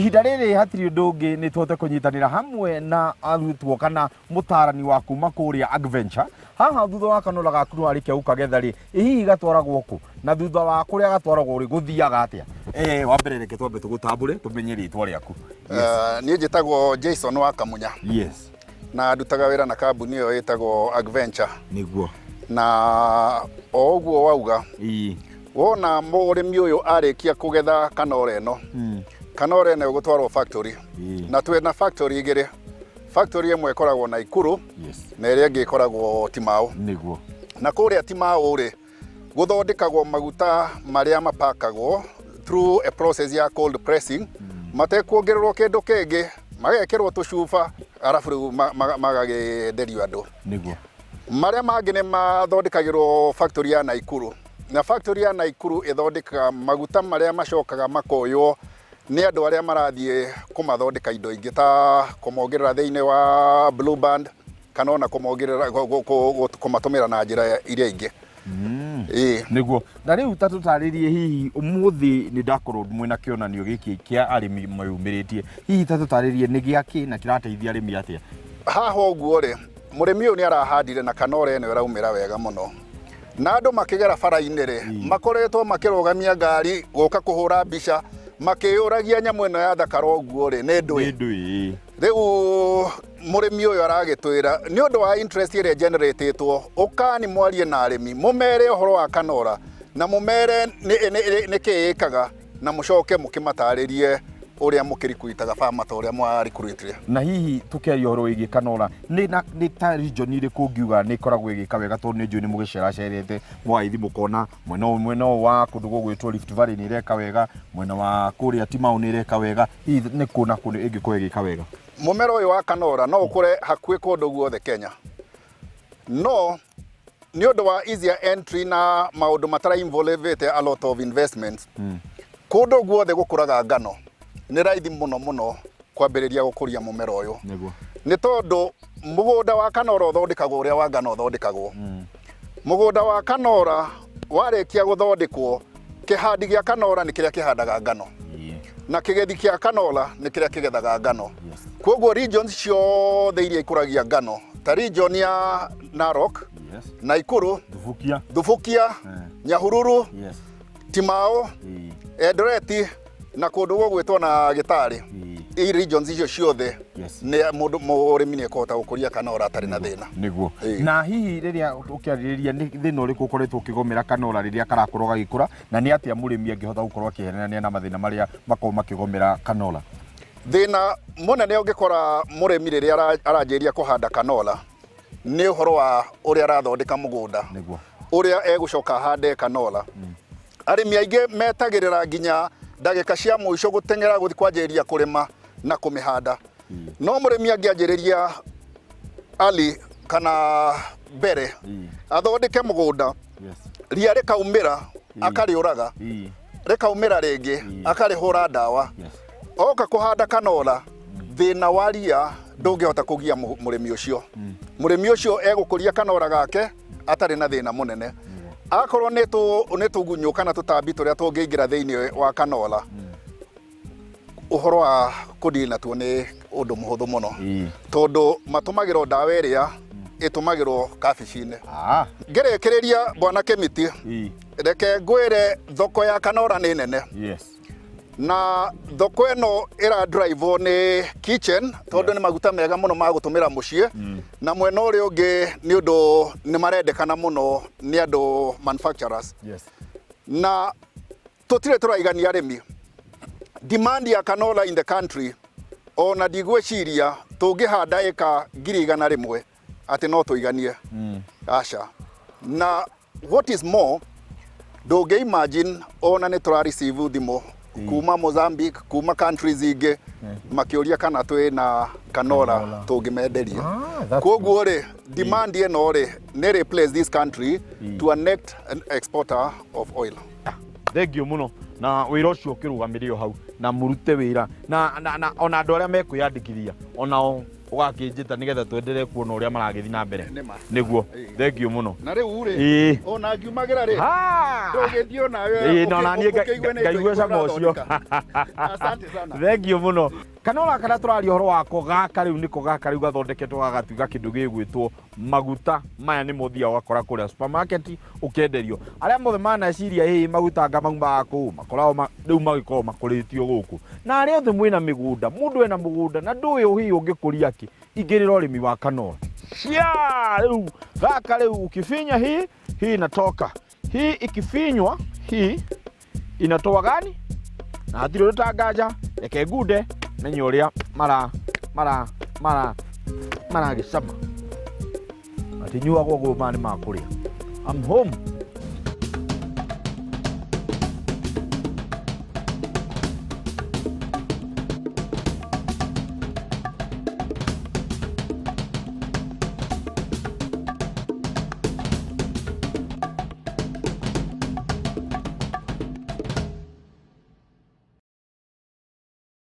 Ihinda rĩrĩ hatirĩ ũndũ ũngĩ, nĩ tũhote kũnyitanĩra hamwe na arutwo kana mũtarani wa kuma kũrĩa Agventure. Haha thutha wa kanora gaku nĩ warĩkia gũkagetha rĩ, ĩ hihi gatwaragwo kũ? Na thutha wa kũrĩa gatwaragwo rĩ, gũthiaga atĩa? Wa mbere reke twambe tũgũtambũre tũmenye rĩtwa rĩaku. Niĩ njĩtagwo Jason wa Kamunya. Na ndutaga wĩra na kambuni ĩyo ĩtagwo Agventure. Na o ũguo wauga, wona mũrĩmi ũyũ arĩkia kũgetha kanora ĩno, kanora ĩno ĩgũtwarwo factory. Na twĩna factory igĩrĩ. Factory ĩmwe ĩkoragwo Naikuru na ĩrĩa ĩngĩ ĩkoragwo Timau. Na kũrĩa Timau rĩ, gũthondekagwo maguta marĩa mapakagwo through a process ya cold pressing, matekuongererwo kĩndũ kĩngĩ, magekĩrwo tũcuba, arabu rĩu magakĩenderio andũ. Marĩa mangĩ nĩ mathondekagĩrwo factory ya Naikuru. Na factory ya Naikuru ĩthondekaga maguta marĩa macokaga makoywo nĩ andũ arĩa marathiĩ kũmathondeka indo ingĩ ta kũmongerera thĩinĩ wa Blue Band, kana ona kũmongerera kũmatũmĩra na njĩra iria ingĩ. Nĩguo. Na rĩu ta tũtarĩrie, hihi ũmũthĩ nĩ ndakorwo mwĩna kĩonanio gĩkĩ kĩa arĩmi mwĩyumĩrĩtie, hihi ta tũtarĩrie nĩ gĩa kĩ na kĩrateithia arĩmi atĩa? Haha ũguo rĩ, mũrĩmi ũyũ nĩ arahandire na kanora ĩno ĩraumĩra wega mũno, na andũ makĩgera bara-inĩ rĩ, makoretwo makĩrũgamia ngari gũka kũhũra mbica, makĩyũragia nyamũ ĩno yathakara ũguo rĩ, nĩ ndũĩ? Nĩ ndũĩ. Rĩu mũrĩmi ũyũ aragĩtwĩra nĩ ũndũ wa interest ĩrĩa generatetwo, ũkani mwarie na arĩmi, mũmere ũhoro wa kanora na mũmere nĩ kĩ ĩkaga, na mũcoke mũkĩmatarĩrie ũrĩa mũkĩrikuitaga farmer ta ũrĩa mwarikuruitire. Na hihi tũkĩaria ũhoro wĩgiĩ kanora, nĩ ta region ĩrĩkũ ũngiuga nĩ ĩkoragwo ĩgĩka wega? Tondũ nĩ njũĩ nĩ mũgĩceracerete mũgagĩthiĩ mũkona mwena ũyũ wa kũndũ gũgwĩtwo Rift Valley nĩ ĩreka wega, mwena wa kũrĩa Timau nĩ ĩreka wega, hihi nĩ kũ na kũ ĩngĩkorwo ĩgĩka wega? Mũmera ũyũ wa kanora no ũkũre hakuhĩ kũndũ guothe Kenya, no nĩ ũndũ wa easier entry na maũndũ matara involvete a lot of investments, kũndũ guothe gũkũraga ngano nĩ raithi mũno mũno kwambĩrĩria gũkũria mũmera ũyũ, nĩ tondũ mũgũnda wa kanora ũthondekagwo ũrĩa wa ngano ũthondekagwo. Mũgũnda wa kanora warĩkia gũthondekwo, kĩhandi gĩa kanora nĩ kĩrĩa kĩhandaga ngano, na kĩgethi kĩa kanora nĩ kĩrĩa kĩgethaga ngano. Koguo regions ciothe iria ikũragia ngano ta region ya Narok, Naikuru, Thubukia, Thubukia, Nyahururu, Timau, Eldoret na kũndũ gũgwĩtwo na Gĩtarĩ, i regions icio ciothe nĩ mũndũ mũrĩmi nĩ ekũhota gũkũria kanora atarĩ na thĩna. Na hihi rĩrĩa ũkĩarĩrĩria, nĩ thĩna ũrĩkũ ũkoretwo ũkĩgomera kanora rĩrĩa karakorwo gagĩkũra, na nĩ atĩa mũrĩmi angĩhota gũkorwo akĩherania na mathĩna marĩa makoragwo makĩgomera kanora? Thĩna mũnene ũngĩkora mũrĩmi rĩrĩa aranjĩrĩria kũhanda kanora nĩ ũhoro wa ũrĩa arathondeka mũgũnda ũrĩa egũcoka ahande kanora. Arĩmi aingĩ metagĩrĩra nginya ndagĩka cia mũico gũteng'era gũthiĩ kwanjĩrĩria kũrĩma na kũmĩhanda. No mũrĩmi angĩanjĩrĩria early kana mbere, athondeke mũgũnda, ria rĩkaumĩra akarĩũraga, rĩkaumĩra rĩngĩ akarĩhũra ndawa, oka kũhanda kanora, thĩna wa ria ndũngĩhota kũgia mũrĩmi ũcio. Mũrĩmi ũcio egũkũria kanora gake atarĩ na thĩna mũnene. Akorwo nĩ tũgunyũ kana tũtambi tũrĩa tũngĩingĩra thĩinĩ wa kanora, ũhoro wa kũdeal natuo nĩ ũndũ mũhũthũ mũno, tondũ matũmagĩrwo ndawa ĩrĩa ĩtũmagĩrwo kabici-inĩ. Ngĩrĩkĩrĩria, bwana Kĩmiti, reke ngwĩre thoko ya kanora nĩ nene, na thoko ĩno ĩra drive nĩ kitchen, tondũ nĩ maguta mega mũno ma gũtũmĩra mũciĩ, na mwena ũrĩa ũngĩ nĩ ũndũ nĩ marendekana mũno nĩ andũ manufacturers. Na tũtirĩ tũraigania arĩmi. Demand ya canola in the country, ona ndigwĩciria tũngĩhanda ĩka 100,000 atĩ no tũiganie, aca. Na what is more, ndũngĩ imagine ona nĩ tũra receive thimũ kuma Mozambique, kuma countries ingĩ, makĩũria kana twĩ na canola Canola. tũngĩmenderia. Ah, that's Koguo rĩ, demand ĩno rĩ nĩ replace this country to a net exporter of oil. Thengiũ mũno na wĩra ũcio ũkĩrũgamĩrĩo hau, na mũrute wĩra na ona andũ arĩa mekwĩyandĩkithia onao. Ũgakĩnjĩta nĩgetha twenderee kuona ũrĩa maragĩthiĩ na mbere. Nĩ ma. Nĩguo. Ĩĩ. Thengiũ mũno. Na rĩu rĩ, Ĩĩ. ona ngiumagĩra rĩ, Ha! ndũgĩthiĩ onawe. Ĩĩ, na ona niĩ ngaigua cama ũcio. Asante sana. Thengiũ mũno. Kanora karĩa tũraria ũhoro wako gaka rĩu nĩko gaka rĩu gathondeketwo gagatuĩka kĩndũ gĩgwĩtwo maguta maya nĩmo ũthiaga ũgakora kũrĩa supermarket ũkenderio. Arĩa mothe maneciria ĩĩ maguta anga maumaga kũu, makoragwo rĩu magĩkoragwo makũrĩtio gũkũ. Na arĩa othe mwĩna mĩgũnda, mũndũ ena mũgũnda na ndũĩ hihi ũngĩkũria kĩ, ingĩrĩra ũrĩmi wa kanora. Cia rĩu gaka rĩu ukifinya hii, hii inatoka. Hii ikifinywa hii inatoa gani? Na hatirĩ ũndũ ta nganja, reke ngunde menye ũrĩa mara mara mara maragĩcama. Matinyuagwo ũguo, maya nĩ ma kũrĩa. I'm home.